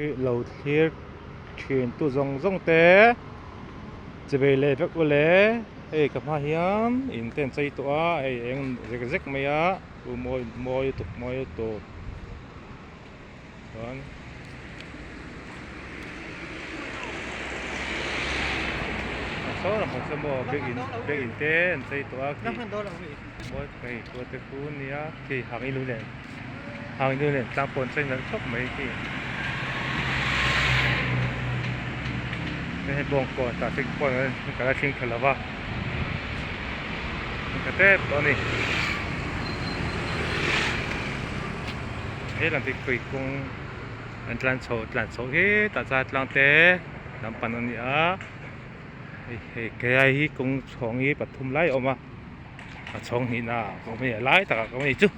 Lo thlir thin tu zawng zawng te che ve leh vek ule hei ka hma hian in te an chei tawh a hei eng zek zek mai a u mawi mawi lutuk mawi lutuk chuan saw lampang saw maw biakin biakin te an chei tawh a khi mawi hei khua te khu ania khi hang i lunglen hang i lunglen tlang pawh an chei nalh khawp mai khi hei bawngkawn traffic pawh ka la thleng thla lo va ka tep tawh a ni. He lam hi khawi kawng an tlan chho tlan chho hi tah chuan tlang te lam pan a ni a hei hei helai hi kawng chhawng hi pathum lai a awm a a chhawng hnihna ah ka awm a ni a lai takah ka awm a ni chu.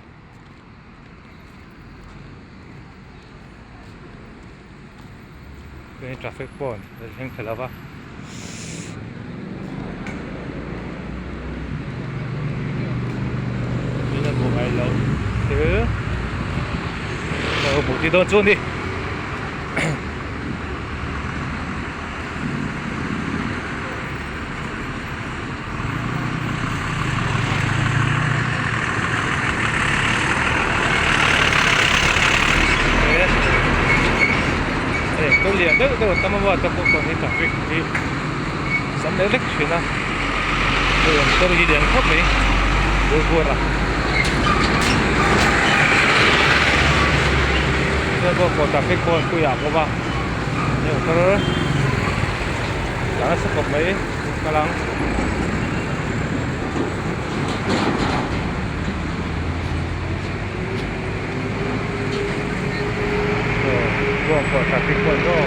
Traffic pawh a thleng thei lo va. Tin a hmuh ngai loh thil ka lo hmuh tir dawn chu a ni. Hei lian deuh deuh a tam a te pawh chuan hei traffic hi sam leh vek thin a hei an motor hi lian khawp mai bur buar a chuan pawh pawh traffic pawh an pui ah bawk a hei motor tlan nasa khawp mai kal ang. Bawngkawn traffic pawh ni maw.